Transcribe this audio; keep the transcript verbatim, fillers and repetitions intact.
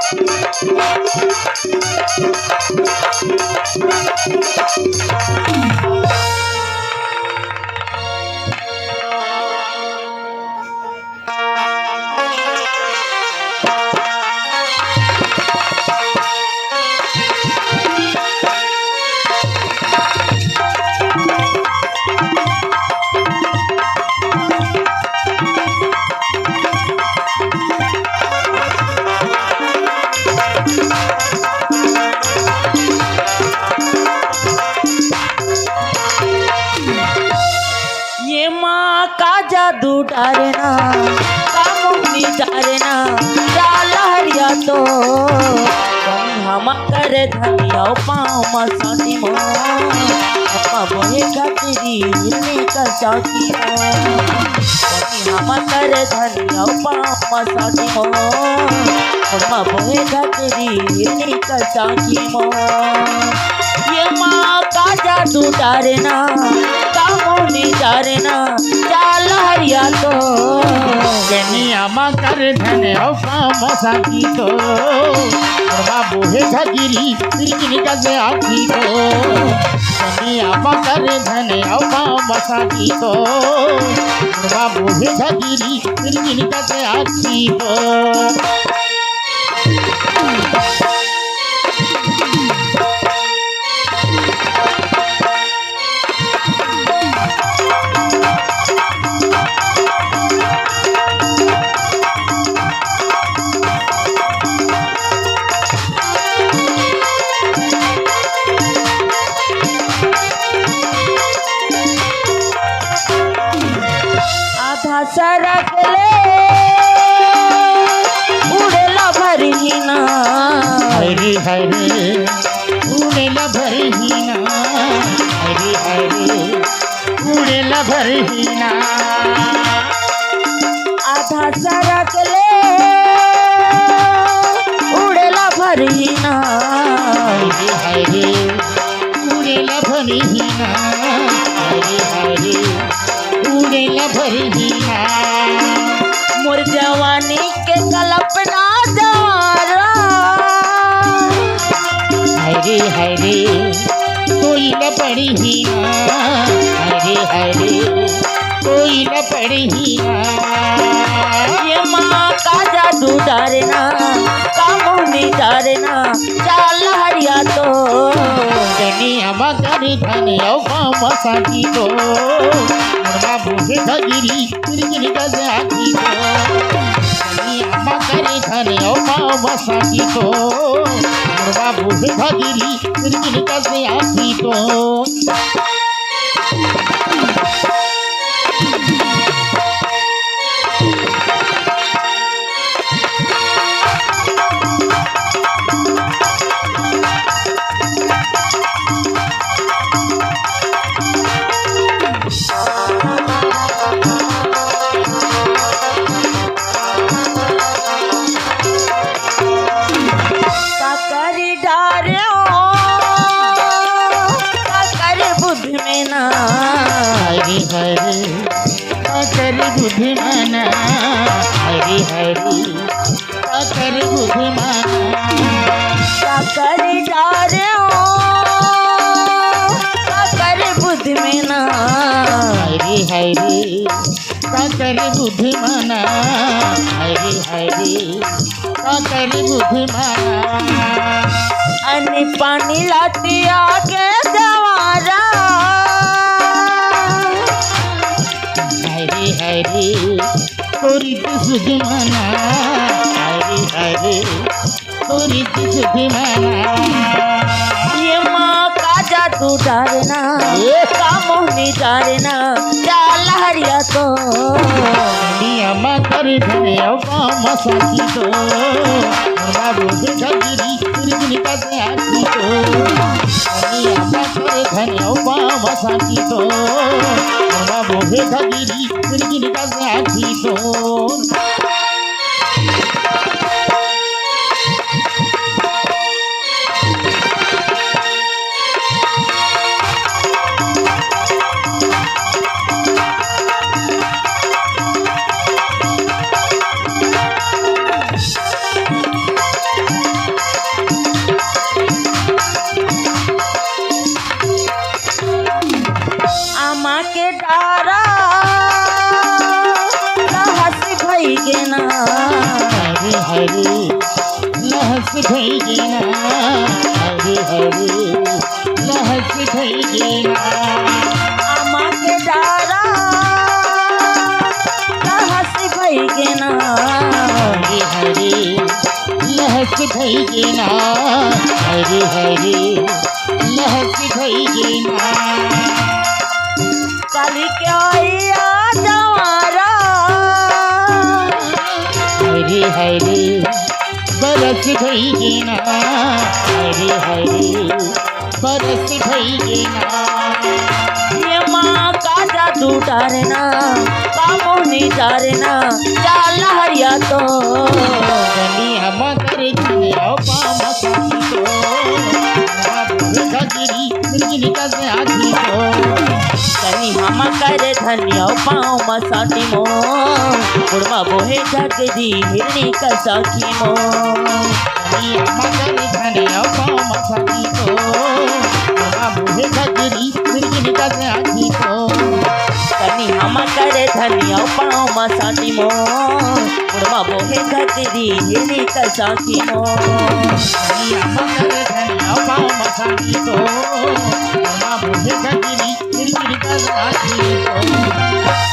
ये माँ का जादू डारना, का मोहनी डारना, चाल हरिया तो। हम कर धनिया पाँव म साटी मो, अपा बोहे खातिरी हिरनी का चाकी मो। हम कर धनिया पाँव म साटी मो, अपा बोहे खातिरी हिरनी का चाकी मो। ये माँ का जादू डारना, का मोहनी डारना, चाल हरिया तो। कनिया मा कर धन अउ काम साथी तो, मोर बाबू हे घगिरी, तिरकिन कस आखी तो। कनिया मा कर धन अउ काम साथी तो, मोर बाबू हे घगिरी, तिरकिन कस आखी तो। आधा सरक ले उड़ेला भरहिना। हरी हरी उड़ेला भरहिना। हरी हरी उड़ेला भरहिना। आधा सरक ले उड़ेला भरहिना। हरी हरी उड़ेला भरहिना। हरी हरी उड़ेला भरहिना। मोर जवानी के कल्पना जारा। हरी हरी कोई न पड़ी ही ना। हरी हरी कोई न पड़ी ही ना। ये माँ का जादू डारना, का मोहनी डारना, चाल हरिया तो। कनिया मा कर धन अउ काम साथी तो, मोर बाबू हे घगिरी, तिरकिन कस आखी तो। कनिया मा कर धन अउ काम साथी तो, मोर बाबू हे घगिरी, तिरकिन कस आखी तो। काकरी डारे ओ, काकरी बुध में ना। हरी हरी काकरी बुध में ना। हरी हरी काकरी बुध में ना। काकरी डारे ओ, काकरी बुध में ना। हरी हरी काकरी बुध में ना। हरी हरी काकरी बुध में ना। अनि पानी लातिया के जवारा। हरी हरी तोरी सुध मना। हरी हरी तोरी सुध मना। ये माँ का जादू डारना, ए? का मोहनी डारना, चाल हरिया तो। कनिया मा कर धन अउ काम साथी तो, मोर बाबू हे घगिरी, तिरकिन कस आखी तो। कनिया मा कर धन अउ काम साथी तो, मोर बाबू हे घगिरी, तिरकिन कस आखी तो। हरी लहस भई गे ना, हरी हरी लहस भई गे ना। आमा के डारा लहस भई गे ना। हरी हरी लहस भई गे ना, हरी हरी लहस भई गे ना। काली के आइया जवारा। हरी हरी बरस भई गे ना, हरी हरी बरस भई गे ना। ये माँ का जादू डारना, का मोहनी डारना, चाल हरिया तो। धनी हम कर धनी अउ पाँव मसानी तो। घाघरी मिर्गी निकल से आँखी तो। धनी हम कर धनी अउ पाँव मसानी मो। गुड़मा बोहे जगदी हिरनी का साखी मो। धनी हम कर धनी अउ पाँव मसानी तो। गुड़मा बोहे जगदी मिर्गी निकल से आँखी तो। धनी हम कर धनी अउ पाँव मसानी मो। गुड़मा बोहे जगदी हिरनी का साखी मो। धनी हम कर धनी अउ पाँव मसानी तो। गुड़मा बोहे जगदी हिरनी का साखी मो।